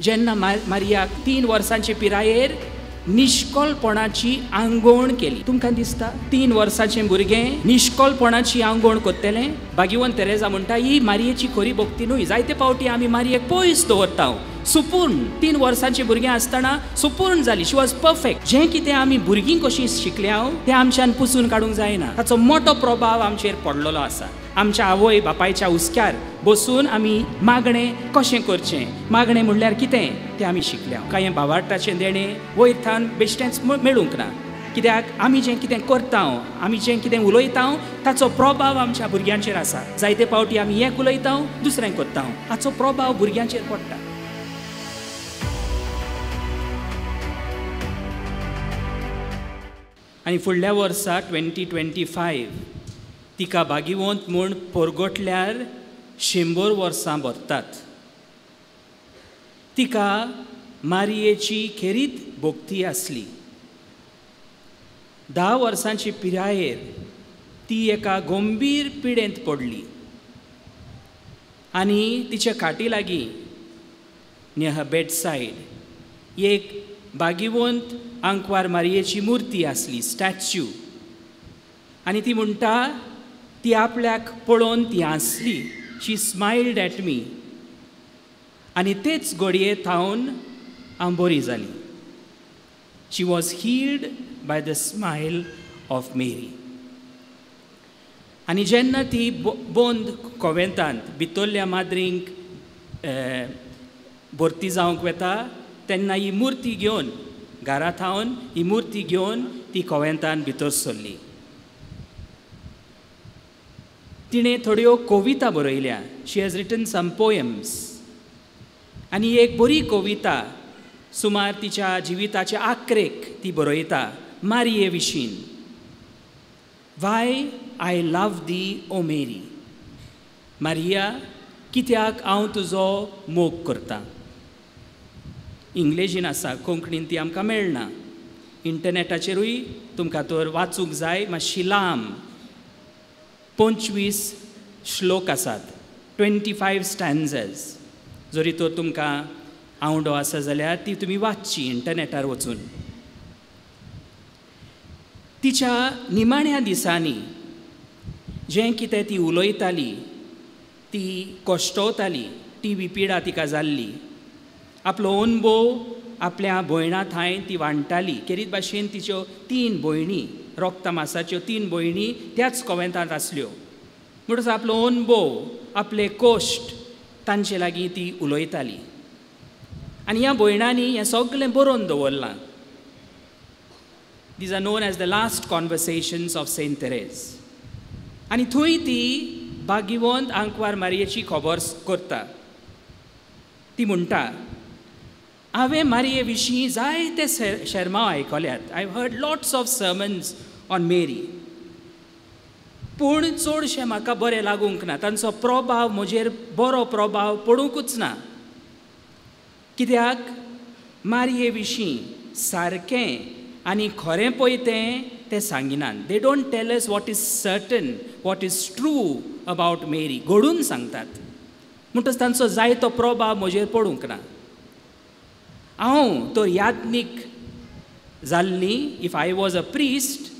जेन्ना मारियाक 3 वर्सांचे पिरायेर निश्कलपणाची आंगवण केली. तुमकां दिसता 3 वर्सांचें भुरगें निश्कलपणाची आंगवण करतलें? भाग्यवंत तेरेजा म्हणटा ही मारयेची खरी भक्ती न्हय. जायते फावटी आमी मारयेक पयस दवरता. सुपूर्ण 3 वर्सांचें भुरगें आसतना सुपूर्ण जाली. She was perfect. जें कितें आमी भुरगीं कशीं शिकल्या तें आमच्यान पुसून काडूंक जायना. ताचो मोटो प्रभाव आमचेर पडलेलो आसा. आमच्या आवय बापायच्या हुस्क्यार बसून आमी मागणें कशें करचें, मागणें म्हणल्यार कितें तें आमी शिकल्या. कांय भावार्थाचें देणें वयर थावन बेश्टेंच मेळूंक ना. कित्याक आमी जें कितें करता, आमी जें कितें उलयता ताचो प्रभाव आमच्या भुरग्यांचेर आसा. जायते फावटी आमी एक उलयता दुसरें करता, हाचो प्रभाव भुरग्यांचेर पडटा. आनी फुडल्या वर्सा 2025 तिका भागिवंत म्हूण परगटल्यार 100 वर्सां भरतात. तिका मारयेची खेरीत भक्ती आसली. 10 वर्सांची पिरायेर ती एका गंभीर पिडेंत पडली आनी तिच्या खाटी लागीं नियर हर बेडसायड एक भागिवंत आंकवार मारयेची मुर्ती आसली, स्टॅच्यू. आनी ती म्हणटा ती आपल्याक पळोवन ती हांसली. शी स्मायल्ड एट मी. आनी तेच घडये थावन हांव बरी जाली. She was healed by the smile of Mary. आनी जेन्ना ती बोंद कोवेंतांत भितरल्या माद्रींक भरती जावंक वता तेन्ना ही मुर्ती घेवन घरा थावन ही मुर्ती घेवन ती कोवेंतान भितर सरली. तिणें थोड्यो कविता बरयल्या. She has written some poems. आनी एक बरी कविता सुमार तिच्या जिविताच्या आक्रेक ती बरयता मारये विशीं. Why I love thee O Mary. Maria कित्याक हांव तुजो मोग करता. इंग्लेजीन आसा, कोंकणीन ती आमकां मेळना. इंटरनेटाचेरूय तुमकां तर वाचूंक जाय. मातशी लांब 25 श्लोक आसात, 25 स्टँझस. जरी तर तुमकां आवडो आसा जाल्यार ती तुमी वाचची इंटरनेटार वचून. तिच्या निमाण्या दिसांनी जें कितें ती उलयताली, ती कश्टवताली, टी बी पिडा तिका जाल्ली, आपलो अणभव आपल्या भयणा थांय ती वांट्टाली. खेरीत भाशेन तिच्यो 3 भयणी, रोगता मासाच्यो 3 भयणी त्याच कोवेंतांत आसल्यो. म्हणटच आपलो अणभव, आपले कश्ट तांचे लागीं ती उलयताली. आनी ह्या भयणांनी हें सगळें बरोवन दवरलां. These are known as the last conversations of Saint Therese. आनी थंय ती भागिवंत आंकवार मारयेची खबर करता. ती म्हणटा, हांवें मारये विशीं जायते शेर्मांव आयकल्यात. I heard lots of sermons on Mary. पूण चडशें म्हाका बरें लागूंक ना. तांचो प्रभाव म्हजेर बरो प्रभाव पडुंकूच ना. कित्याक मारये विशीं सारकें आनी खरें पळय तें ते सांगिनात. They don't tell us what is certain, what is true about Mary. घडून सांगतात. म्हणटच तांचो जायतो प्रभाव म्हजेर पडूंक ना. हांव तर याज्ञीक जाल्ली, if I was a priest,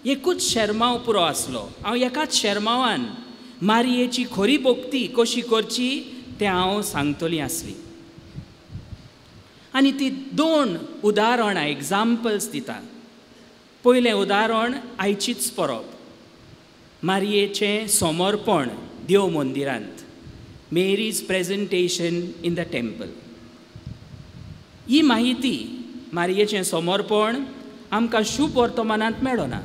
एकूच शेर्मांव पुरो आसलो. हांव एकाच शेर्मांवान मारयेची खरी भक्ती कशी करची तें हांव सांगतली आसली. आनी ती 2 उदाहरणां, एग्जाम्पल्स दिता. पयलें उदाहरण आयचीच परब, मारयेचें समर्पण देव मंदिरांत, Mary's presentation in the temple. ही माहिती मारयेचें समर्पण आमकां शुभ वर्तमानांत मेळना.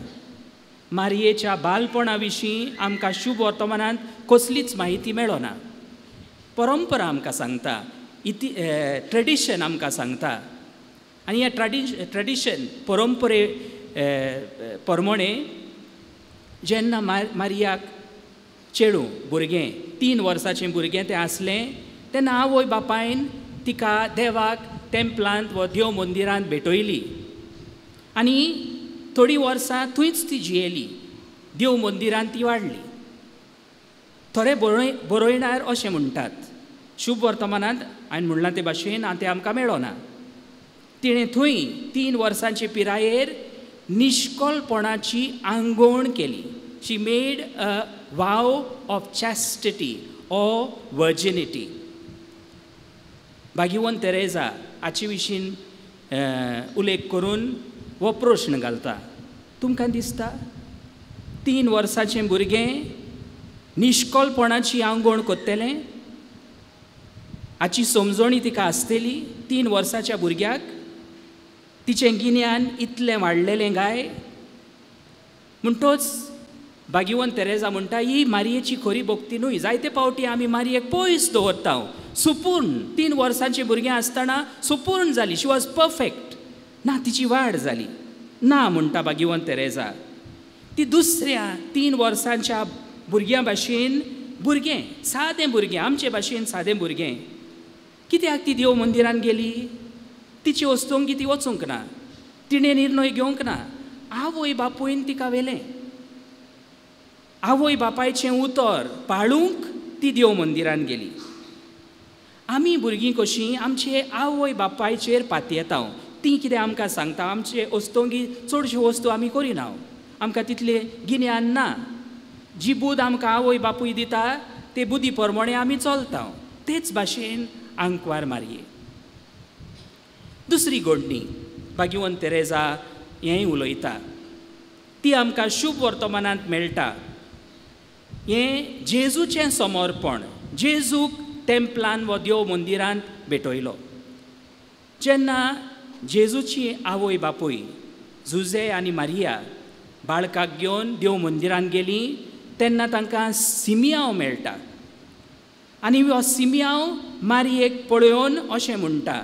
मारयेच्या बालपणा विशीं आमकां शुभ वर्तमानांत कसलीच माहिती मेळना. परंपरा आमकां सांगता, इति ट्रेडिशन आमकां सांगता. आनी ह्या ट्रेडिशन परंपरे प्रमाणे जेन्ना मारियाक चेडूं भुरगें, 3 वर्सांचें भुरगें तें आसलें तेन्ना आवय बापायन तिका देवाक टेम्पलांत वा देव मंदिरांत भेटयली आनी थोडीं वर्सां थंयच ती जियेली. देव मंदिरांत ती वाडली. थोडे बरयणार अशें म्हणटात शुभ वर्तमानांत हांवें म्हणलां ते भाशेन तें आमकां मेळना. तिणें थंय 3 वर्सांचे पिरायेर निश्कलपणाची आंगवण केली. She made a vow of chastity or virginity. भाग्यवंत तेरेजा हाचे विशीं उल्लेख करून हो प्रश्न घालता, तुमकां दिसता 3 वर्सांचें भुरगें निश्कलपणाची आंगवण करतलें? हाची समजणी तिका आसतली? 3 वर्साच्या भुरग्याक तिचें गिन्यान इतलें वाडलेलें काय? म्हणटोच भाग्यवंत तेरेजा म्हणटा, ही मारयेची खरी भक्ती न्हय. जायते पावटी आमी मारयेक पयस दवरता. सुपूर्ण 3 वर्सांचें भुरगें आसतना सुपूर्ण जाली, शी वॉज परफेक्ट. ना, तिची वाड जाली ना म्हणटा भाग्यवंत तेरेजा. ती दुसऱ्या 3 वर्सांच्या भुरग्यां भाशेन भुरगें, सादें भुरगें, आमचे भाशेन सादें भुरगें. कित्याक ती देव मंदिरान गेली? तिची वस्तूंक ती वचूंक ना, तिणें निर्णय घेवंक ना. आवय बापूयन तिका व्हेलें. आवय बापायचें उतर पाळूंक ती देव मंदिरान गेली. आमी भुरगीं कशीं आमचे आवय बापायचेर पातयेता. तीं कितें आमकां सांगता, आमचे वस्तूंगी चडश्यो वस्तू आमी करिना, आमकां तितलें गिन्यान ना. जी बुद्द आमकां आवय बापूय दिता ते बुद्दी प्रमाणे आमी चलता. तेच भाशेन आंकवार मारये. दुसरी घडणी भाग्यवंत तेरेजा हेंय उलयता, ती आमकां शुभ वर्तमानांत मेळटा. हें जेजूचें समर्पण. जेजूक टेम्पलान वा देव मंदिरांत भेटयलो. जेन्ना जेजूची आवय बापूय जुजे आनी मारिया बाळकाक घेवन देव मंदिरांत गेलीं तेन्ना तांकां सिमियांव मेळटा. आनी हो सिमियांव मारयेक पळोवन अशें म्हणटा,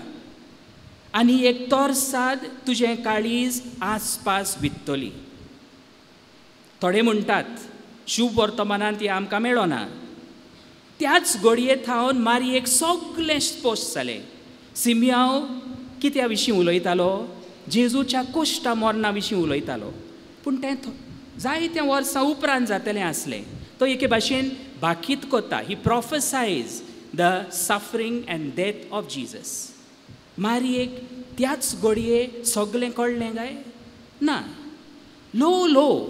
आनी एक तरसाद तुजें काळीज आसपास वित्तली. थोडे म्हणटात शुभ वर्तमानांत हें आमकां मेळना. त्याच घडये थावन मारयेक सगळें स्पश्ट जालें. सिमियांव कित्या विशीं उलयतालो? जेजूच्या कोश्टा मरणा विशीं उलयतालो. पूण तें जायत्या वर्सां उपरांत जातलें आसलें. तो एके भाशेन भाकीत करता. He prophesies the suffering and death of Jesus. मारयेक त्याच घडये सगळें कळ्ळें काय ना? ल्हव ल्हव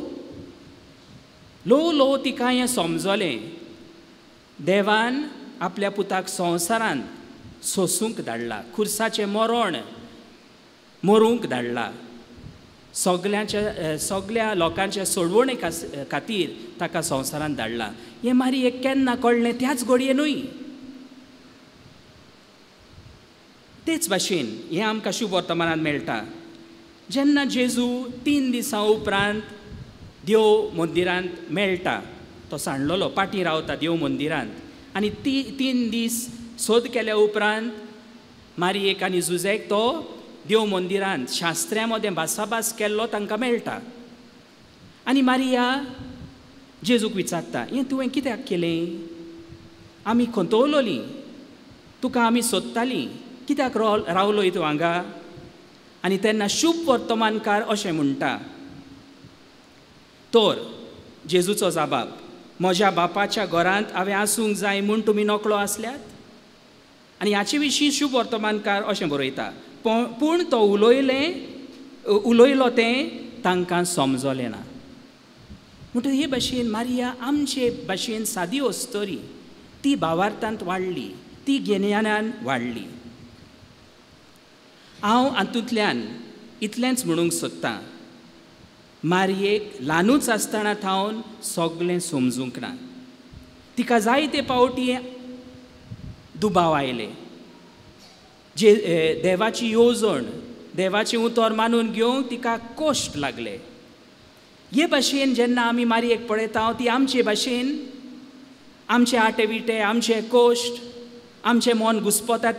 ल्हव ल्हव तिका हें समजलें, देवान आपल्या पुताक संवसारांत सोसूंक धाडला, खुर्साचें मरण मरूंक धाडला, सगळ्यांच्या सगळ्या लोकांच्या सोडवणे खातीर ताका संवसारांत धाडला. हें मारयेक केन्ना कळ्ळें? त्याच घडये न्हय. तेच भाशेन हें आमकां शुभ वर्तमानांत मेळटा. जेन्ना जेजू 3 दिसां उपरांत देव मंदिरांत मेळटा, तो सांडलेलो पाटी रावता देव मंदिरांत, आनी 3 दीस सोद केल्या उपरांत मारयेक आनी जुजेक तो देव मंदिरांत शास्त्र्या मदें भासाभास केल्लो तांकां मेळटा. आनी मारिया जेजूक विचारता, हें तुवें कित्याक केलें? आमी खंतवलोलीं, तुका आमी सोदतालीं, कित्याक रावलोय तूं हांगा? आनी तेन्ना शुभ वर्तमानकार अशें म्हणटा, तर जेजूचो जाबाब, म्हज्या बापाच्या घरांत हांवें आसूंक जाय म्हूण तुमी नकळो आसल्यात? आनी हाचे विशीं शुभ वर्तमानकार अशें बरयता, पूण तो उलयलो तें तांकां समजलें ना. म्हणटकीर हे भाशेन मारिया आमचे भाशेन सादी अस्तोरी, ती भावार्थांत वाडली, ती गिन्यानान वाडली. हांव हातूंतल्यान इतलेंच म्हणूंक सोदतां, मारयेक ल्हानूच आसतना थावन सगळें समजूंक ना. तिका जायते पावटी दुबाव आयले. जे देवाची येवजण, देवाचें उतर मानून घेवंक तिका कश्ट लागले. हे भाशेन जेन्ना आमी मारयेक पळयता, ती आमचे भाशेन आमचे आटे विटे, आमचे कश्ट, आमचें मन घुस्पतात,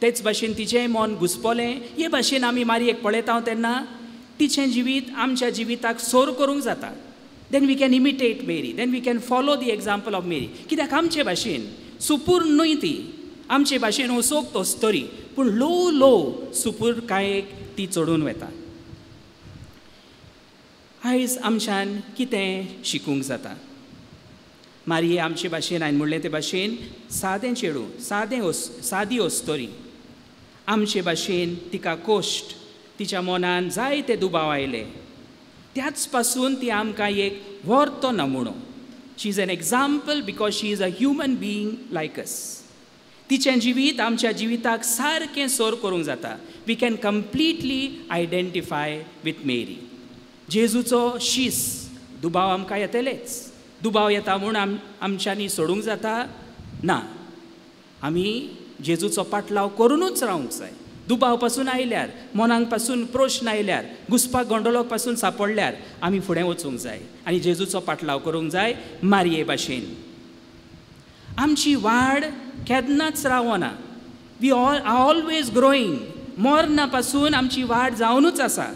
तेच भाशेन तिचेंय मन घुस्पलें. हे भाशेन आमी मारयेक पळयता तेन्ना तिचें जिवीत आमच्या जिविताक सोर करूंक जाता. Then we can imitate Mary, then we can follow the example of Mary. कित्याक आमचे भाशेन सुपूर्ण न्हय ती, आमचे भाशेन असोक्त अस्तोरी, पूण ल्हव ल्हव सुपूरकायेक ती चडून वता. आयज आमच्यान कितें शिकूंक जाता? मारये आमचे भाशेन, हांवें म्हणलें ते भाशेन, सादें चेडूं, सादें सादी अस्तोरी. आमचे भाशेन तिका कोश्ट, तिच्या मनान जायते दुबाव आयले. त्याच पासून ती आमकां एक व्हरतो नमुणो. She is an example because she is a human being like us. तिचें जिवीत आमच्या जिविताक सारकें सोर करूंक जाता. We can completely identify with Mary. जेजूचो शीस, दुबाव आमकां येतलेच. दुबाव येता म्हूण आमच्यांनी सोडूंक जाता ना. आमी जेजूचो पाटलाव करुनूच रावंक जाय. दुबाव पासून आयल्यार, मनांक पासून प्रश्न आयल्यार, घुसपाक गोंडोलोक पासून सापडल्यार आमी फुडें वचूंक जाय आनी जेजूचो पाटलाव करूंक जाय मारये भाशेन. आमची वाड केन्नाच रावना. We all are always growing. मरणा पासून आमची वाड जावनूच आसा.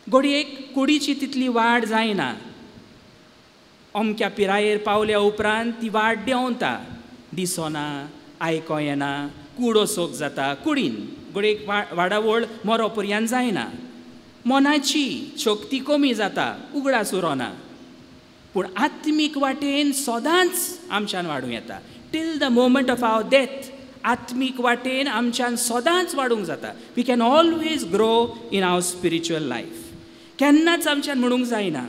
घडयेक कुडीची तितली वाड जायना. अमक्या पिरायेर पावल्या उपरांत ती वाड देंवता. दिसना, आयको येना, कूड असोक जाता कुडीन. घडयेक वाडावळ मरो पर्यंत जायना. मनाची शक्ती कमी जाता, उगडास उरना. पूण आत्मीक वाटेन सदांच आमच्यान वाडूं येता. Till the moment of our death आत्मीक वाटेन आमच्यान सदांच वाडूंक जाता. We can always grow in our spiritual life. केन्नाच आमच्यान म्हणूंक जायना,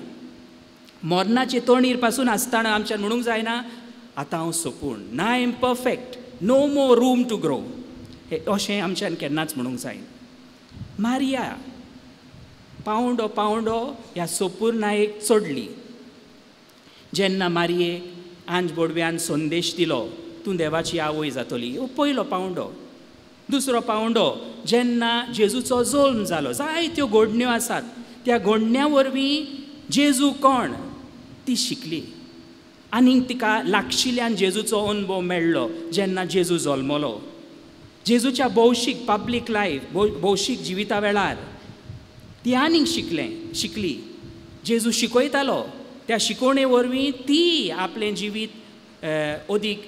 मरणाचे तोंडीर पासून आसतना आमच्यान म्हणूंक जायना आतां हांव सोपूण ना, I am perfect, no more room to grow. हे अशें आमच्यान केन्नाच म्हणूंक जायना. मारिया पावंडो पावंडो ह्या सोपूर्णायेक चडली. जेन्ना मारयेक आंज बोडव्यान संदेश दिलो, तूं देवाची आवय जातली, हो पयलो पावंडो. दुसरो पावंडो जेन्ना जेजूचो जल्म जालो, जायत्यो घडण्यो आसात, त्या घडण्या वरवीं जेजू कोण ती शिकली आनी तिका लागशिल्ल्यान जेजूचो अनुभव मेळ्ळो. जेन्ना जेजू जल्मलो, जेजूच्या भौशीक पब्लीक लायफ, भौशीक जिविता वेळार ती आनीक शिकली. जेजू शिकयतालो, त्या शिकवणे वरवीं ती आपलें जिवीत अदीक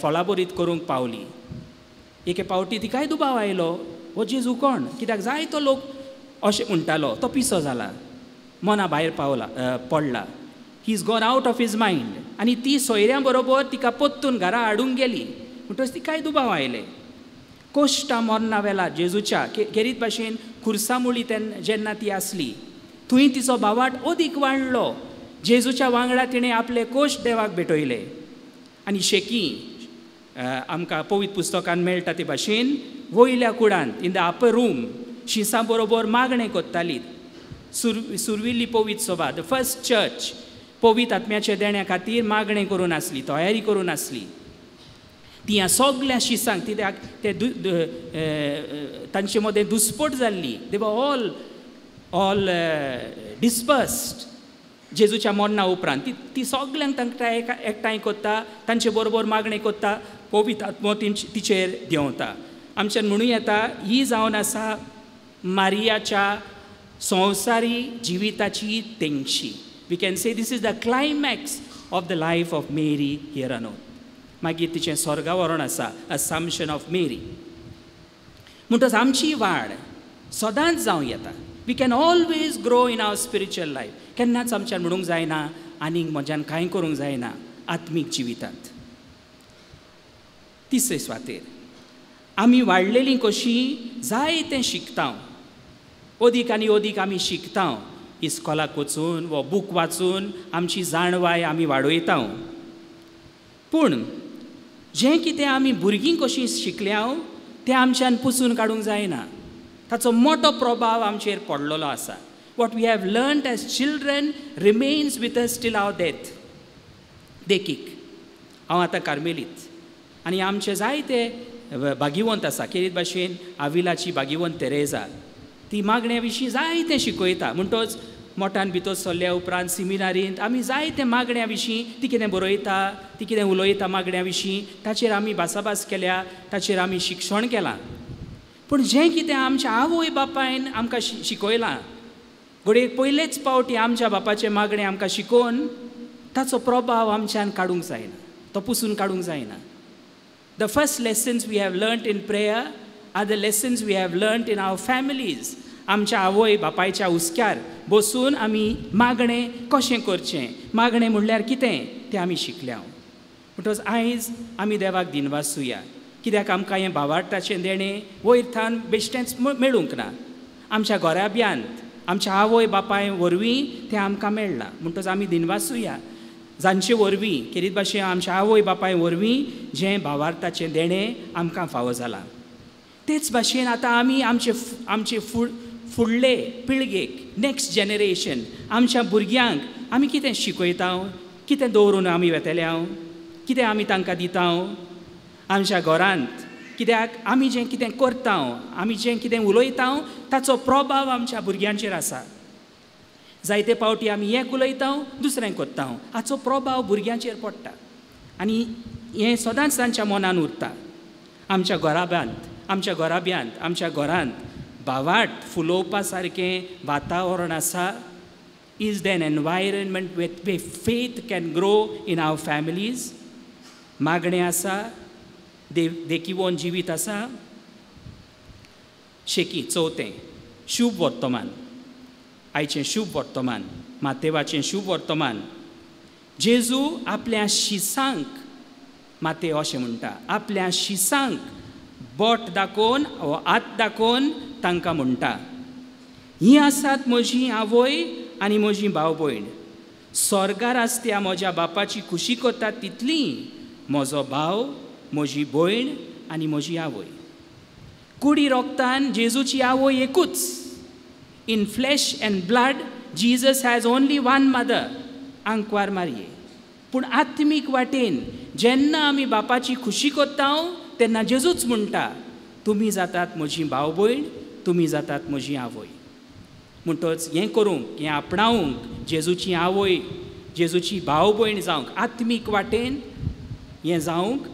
फळाबरीत करूंक पावली. एके पावटी तिकाय दुबाव आयलो, हो जेजू कोण? कित्याक जायतो लोक अशें म्हणटालो, तो पिसो जाला, मना भायर पावला पडला, he is gone out of his mind. आनी ती सोयऱ्यां बरोबर तिका परतून घरा हाडूंक गेली. म्हणटकच तिकाय दुबाव आयले. कोश्टां मरणा वेळार जेजूच्या खेरीत भाशेन खुर्सामुळी जेन्ना ती आसली, थंय तिचो भावाट अदीक वाडलो. जेजूच्या वांगडा तिणें आपले कोश्ट देवाक भेटयले. आनी शेकी आमकां पवित्र पुस्तकान मेळटा ते भाशेन वयल्या कुडांत, इन the upper room, शिसां बरोबर मागणें करताली. सुरविल्ली पवित्र सभा, the first church, पवित्र आत्म्याच्या देण्या खातीर मागणें करून आसली, तयारी करून आसली. ती ह्या सगल्या शिसांक, कित्याक ते तांचे मदें दुस्पट जाल्ली, दे वर ऑल ऑल डिस्पर्स्ड जेजूच्या मरणा उपरांत. ती सगल्यांक तांकां एकठांय करता, तांचे बरोबर मागणें करता, पवित्र आत्मो तिचेर देंवता. आमच्यान म्हणूं येता ही जावन आसा मारियाच्या संवसारी जिविताची तेंगशी. We can say this is the climax of the life of Mary here on earth. मागीर तिचें स्वर्गावरण आसा, असम्पशन ऑफ मेरी. म्हणटकच आमची वाड सदांच जावं येता. We can always grow in our spiritual life. केन्नाच आमच्यान म्हणूंक जायना आनीक म्हज्यान कांय करूंक जायना आत्मीक जिवितांत. तिसरे सुवातेर आमी वाडलेलीं कशीं जायतें शिकता, अदीक आनी अदीक आमी शिकता. इस्कोलाक वचून वा बूक वाचून आमची जाणवाय आमी वाडयता. पूण जें कितें आमी भुरगीं कशीं शिकल्या तें आमच्यान पुसून काडूंक जायना. ताचो मोटो प्रभाव आमचेर पडलेलो आसा. What we have learned as children remains with us till our death. देखीक, हांव आतां कार्मेलीत आनी आमचे जायते भागिवंत आसा. खेरीत भाशेन आविलाची भागिवंत तेरेजा, ती मागण्या विशीं जायतें शिकयता. म्हणटच मोठान भितर सरल्या उपरांत सिमिनारींत आमी जायते मागण्या विशीं ती कितें बरयता, ती कितें उलयता मागण्या विशीं, ताचेर आमी भासाभास केल्या, ताचेर आमी शिक्षण केलां. पूण जें कितें आमच्या आवय बापायन आमकां शिकयलां, घडये पयलेच पावटी आमच्या बापाचें मागणें आमकां शिकोवन ताचो प्रभाव आमच्यान काडूंक जायना, तो पुसून काडूंक जायना. The first lessons we have learned in prayer are the lessons we have learned in our families. आमच्या आवय बापायच्या हुस्क्यार बसून आमी मागणें कशें करचें, मागणें म्हणल्यार कितें, तें आमी शिकल्या. म्हणटकच आयज आमी देवाक दिनवासुया, कित्याक आमकां हें भावार्थाचें देणें वयर थावन बेश्टेंच मेळूंक ना, आमच्या घराब्यांत आमच्या आवय बापाय वरवीं तें आमकां मेळ्ळां. म्हणटकच आमी दिनवासुया जांचे वरवीं, खेरीत भाशेन आमच्या आवय बापाय वरवीं जें भावार्थाचें देणें आमकां फावो जालां. तेच भाशेन आतां आमी आमचे आमचे फुडले पिळगेक, नॅक्स्ट जनरेशन, आमच्या भुरग्यांक आमी कितें शिकयता, कितें दवरून आमी वेतले, कितें आमी तांकां दिता आमच्या घरांत. कित्याक आमी जें कितें करता, आमी जें कितें उलयता ताचो प्रभाव आमच्या भुरग्यांचेर आसा. जायते पावटी आमी एक उलयता, दुसरें करता, हाचो प्रभाव भुरग्यांचेर पडटा आनी हें सदांच तांच्या मनान उरता. आमच्या घराब्यांत, आमच्या घराब्यांत, आमच्या घरांत भावार्थ फुलोवपा सारकें वातावरण आसा. Is there an environment with way faith can grow in our families? मागणें आसा, देखिवोन जिवीत आसा. शेकी चवथें, शुभ वर्तमान. आयचें शुभ वर्तमान, मातेवाचें शुभ वर्तमान. जेजू आपल्या शिसांक, माते अशें म्हणटा, आपल्या शिसांक बोट दाखोवन वो हात दाखोवन तांकां म्हणटा, हीं आसात म्हजी आवय आनी म्हजी भाव भयण. स्वर्गार आसत्या म्हज्या बापाची खुशी करतात तितली म्हजो भाव, म्हजी भयण आनी म्हजी आवय. कुडी रोगतान जेजूची आवय एकूच. In flesh and blood Jesus has only one mother, आंकवार मारये. पूण आत्मीक वाटेन जेन्ना आमी बापाची खुशी करता तेन्ना जेजूच म्हणटा, तुमी जातात म्हजी भाव भयण, तुमी जातात म्हजी आवय. म्हणटच हें करूंक, हें आपणावंक, जेजूची आवय, जेजूची भाव भयण जावंक, आत्मीक वाटेन हें जावंक,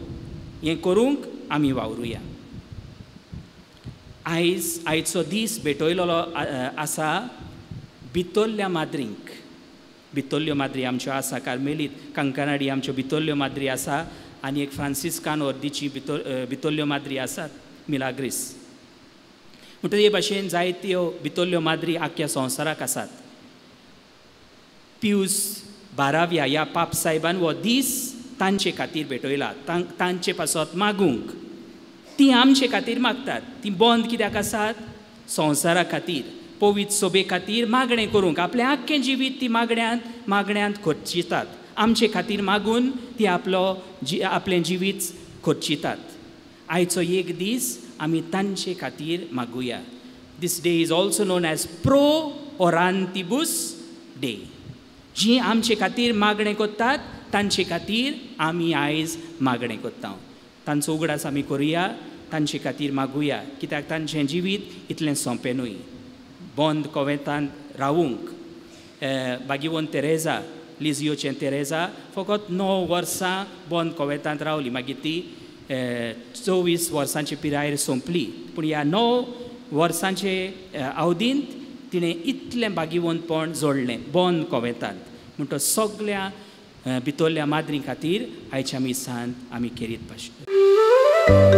हें करूंक आमी वावरुया. आयज आयचो दीस भेटयलेलो आसा भितरल्या माद्रींक. भितरल्यो माद्री आमच्यो आसा, कार्मेलीत कांकणाडी आमच्यो भितरल्यो माद्री आसा आनी एक फ्रांसिस्कान ऑर्दीची भितरल्यो माद्री आसात, मिलाग्रीस. म्हणटच हे भाशेन जायत्यो भितरल्यो माद्री आख्ख्या संवसाराक आसात. पियूस बाराव्या ह्या पाप साहेबान हो दीस तांचे खातीर भेटयला, तांचे पासत मागूंक. तीं आमचे खातीर मागतात. तीं बंद कित्याक आसात? संवसारा खातीर, पवित्र सोबे खातीर मागणें करूंक. आपलें आख्खें जिवीत ती मागण्यांत मागण्यांत खर्चितात. आमचे खातीर मागून ती आपलो आपलें जिवीत खर्चितात. आयचो एक दीस आमी तांचे खातीर मागुया. This day is also known as pro orantibus day. जीं आमचे खातीर मागणें करतात तांचे खातीर आमी आयज मागणें करता. तांचो उगडास आमी करुया, तांचे खातीर मागुया, कित्याक तांचें जिवीत इतलें सोंपें न्हय. बंद कोवेंतांत रावूंक बागीवन तेरेजा, लिजियोचें तेरेजा फकत 9 वर्सां बंद कोवेंतांत रावली. मागीर ती 24 वर्सांचे पिरायेर सोंपली. पूण ह्या 9 वर्सांचे अवधींत तिणें इतलें बागीवंतपण जोडलें बंद कोवेंतांत. म्हणटच सगळ्या भितरल्या माद्री खातीर आयच्या मिसांत आमी खेरीत भाशेन.